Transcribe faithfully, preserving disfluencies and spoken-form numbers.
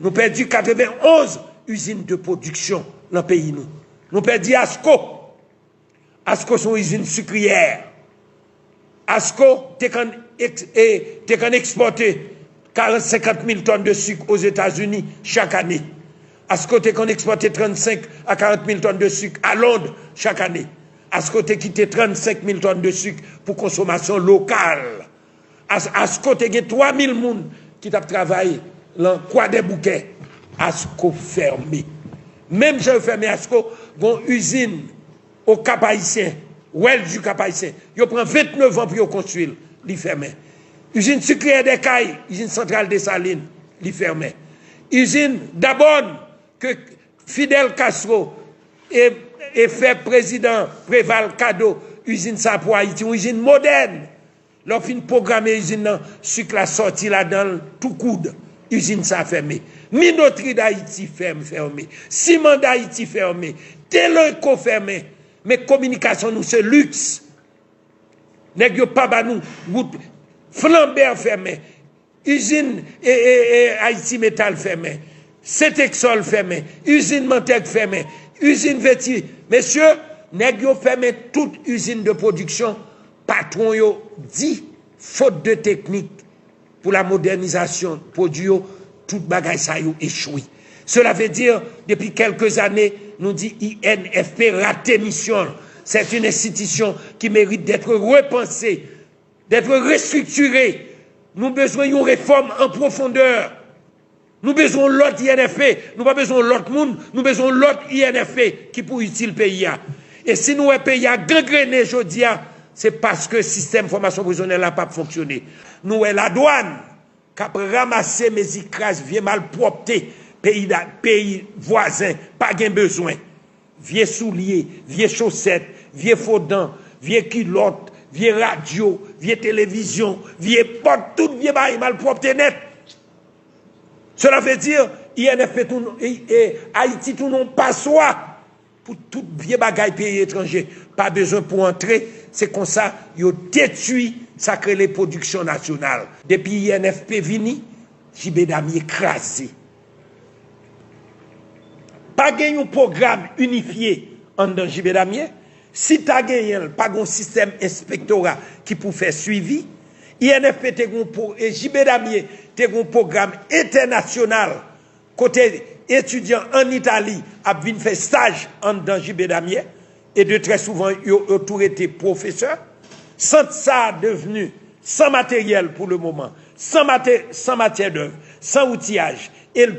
Nou pèdi katrevenn-onz izin de pwodiksyon nan peyi nou. Nou pèdi Asco. Asco se yon izin sikriyè. Asco te konn eks- e, te konn ekspòte karant, senkant mil tòn de sik Ozetazini chak ane. Asco te konn ekspòte trannsenk a karant mil tòn de sik a Lond chak ane. Asco te kite trannsenk mil tòn de sik pou konsomasyon lokal. As- Asco te gen twa mil moun ki t ap travay nan Kwadèboukè. Asco fèmen. Menm jan yo fèmen Asco, gon izin o Kap Ayisyen, Welju Kap Ayisyen. Yo pran vennnev an pou yo konstwi l, li fèmen. Izin sikriyè Dèkay, izin santral Desalin, li fèmen. Izin Dabòn, ke Fidel Castro e, e fè prezidan Preval kado izin sa pou Ayiti, yon izin modèn. Lè w fin pwograme izin nan, sik la sòti ladan l tou koud. Izin sa fèmen. Minotri Dayiti fèm fèmen. Siman Dayiti fèmen. Teleko fèmen. Men kominikasyon nou se liks. Nèg yo pa ba nou wout. Flanbè fèmen. Izin e, e, e, Ayiti Metal fèmen. Sentèksòl fèmen. Izin Mantèg fèmen. Izin Veti. Mesye, nèg yo fèmen tout izin de pwodiksyon. Patwon yo di, fot de teknik pou la modènizasyon pwodui yo, tout bagay sa yo echwe. Cela veut dire, depuis quelques années, nou di I N F P rate misyon l. C'est une institution qui mérite d'être repensée, d'être restructurée. Nou bezwen yon refòm an pwofondè. Nou bezwen yon lòt I N F P. Nou pa bezwen yon lòt moun. Nou bezwen yon lòt I N F P ki pou itil peyi a. E si nou wè peyi a gangrene jodi a, se paske sistèm fòmasyon prizonè la p ap fonksyone. Nou wè ladwàn k ap ranmase mezi kras vye malpwòpte peyi da- peyi vwazen pa gen bezwen. Vye soulye, vye chosèt, vye fo dan, vye kilòt, vye radyo, vye televizyon, vye pòt, tout vye bagay malpwòpte nèt. Cela veut dire, I N F P tounen, e, e, Ayiti tounen yon paswa pou tout vye bagay peyi etranje. Pa bezwen pou antre, se konsa yo detwi sa k rele pwodiksyon nasyonal. Depi I N F P vini, J B Damien kraze. Pa gen yon pwogram inifye anndan J B Damien. Si ta genyen l, pa gen yon sistèm enspektora ki pou fè swivi. I N F P te gen yon pwo- e J B Damien te gen yon pwogram entènasyonal kote etidyan ann Itali ap vin fè staj anndan J B Damien, e de trè souvan, yo, yo tou rete pwofesè. Sant sa a devni san materyèl pou le moman, san mate- san matyè dèv, san outiyaj, e l